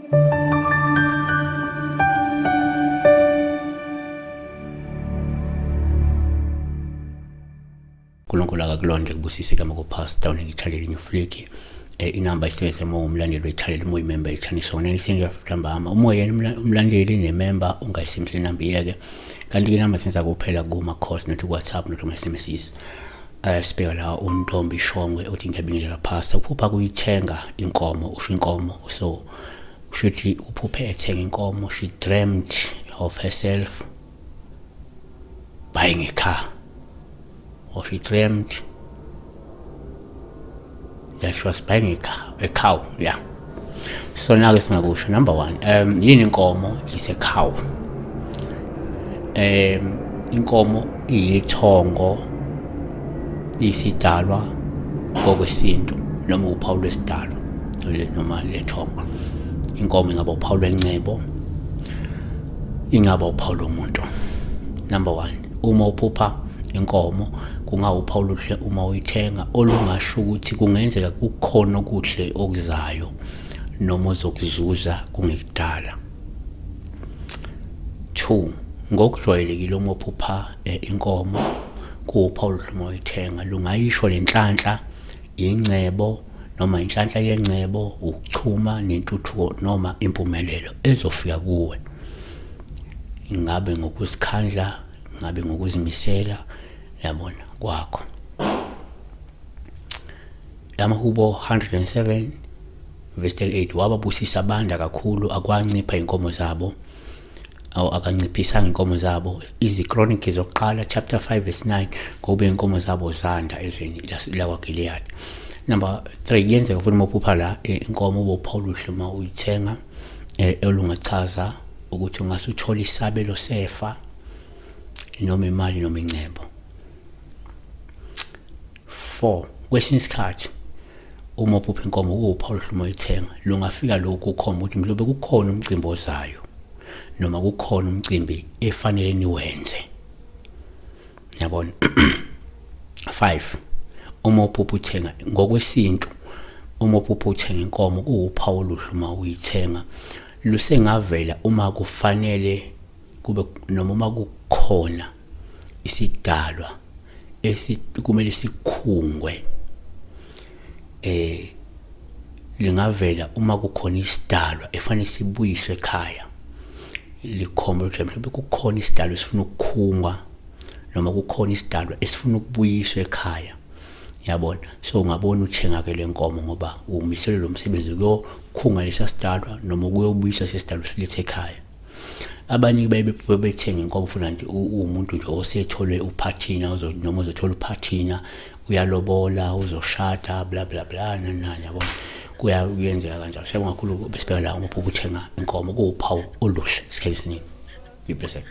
uNkulunkulu akakulonde kubusise igama kuPastor uNikithaleli Nyufliki. Inamba isebenzisa uma ungumlandeli wechannel, uma uyimember yechannel sona ntambama. Uma uyena umlandeli nemember ungayisebenzisi inamba, iyeke. Kanti-ke inamba senza kuphela kuma-calls, not ku-WhatsApp, not kuma-SMSs. Sibheka la uNtombi Shongwe uthi ngiyabingelela pastor, uphupha kuyithenga inkomo, usho inkomo, so usho ukuthi uphuphe ethenga inkomo. She dreamt of herself buying a car, or she dreamt that she was buying a car, a cow, yeah. So now singakusho, number one, yini inkomo? Is a cow. Inkomo iyithongo, isidalwa ngokwesintu noma uphawu lwesidalwa noma lethongo. Inkomo ingaba uphawu lwencebo, ingaba uphawu lomuntu. Number one, uma uphupha inkomo kungawuphawu oluhle uma uyithenga, olungasho ukuthi kungenzeka kukhona okuhle okuzayo noma ozokuzuza kungekudala. Two, ngokujwayelekile uma uphupha inkomo kuwuphawu oluhle uma uyithenga, lungayisho lenhlanhla, ingcebo noma inhlanhla yengcebo, ukuchuma nentuthuko noma impumelelo ezofika kuwe, ingabe ngokusikhandla, ngabe ngokuzimisela, yabona kwakho. Amahubo 107 verse 38, wababusisa banda kakhulu, akwancipha inkomo zabo, awu akanciphisanga inkomo zabo. Izikroniki zokuqala chapter 5 verse 9, ngoba inkomo zabo zanda ezweni lakwaGileyadi. Number 3, kuyenzeka futhi uma uphupha la inkomo ube uphawu oluhle uma uyithenga, olungachaza ukuthi ungase uthole isabelo sefa noma imali noma ingcebo. 4, kwesinye isikhathi uma uphupha inkomo kuwuphawu oluhle uma uyithenga, lungafika lokhu kukhomba ukuthi mhlobe kukhona umcimbi ozayo noma kukhona umcimbi efanele niwenze, yabona. 5, uma uphupha uthenga ngokwesintu, uma uphupha uthenga inkomo kuwuphawu oluhle uma uyithenga, lusengavela uma kufanele kube noma uma kukhona isidalwa esikumele sikhungwe, lingavela uma kukhona isidalwa efanele sibuyiswe ekhaya, likhomba ukuthi mhlawumbe kukhona isidalwa esifuna ukukhungwa noma kukhona isidalwa esifuna ukubuyiswa ekhaya, yabona. So ungabona uthenga ke lenkomo ngoba umisele lo msebenzi ukuyokhunga lesa sidalwa noma ukuyobuyisa sesidalwa silethe ekhaya. Abanye baye bethenga inkomo funa nje uwumuntu nje osethole uphathina noma uzothola uphathina, uyalobola, uzoshada, bla bla bla, nani nani, yabona, kuyenzeka kanjalo. Siyabonga kakhulu. Besibheka la uma uphupha uthenga inkomo kuwuphawu oluhle isikhathi esiningi. Be blessed.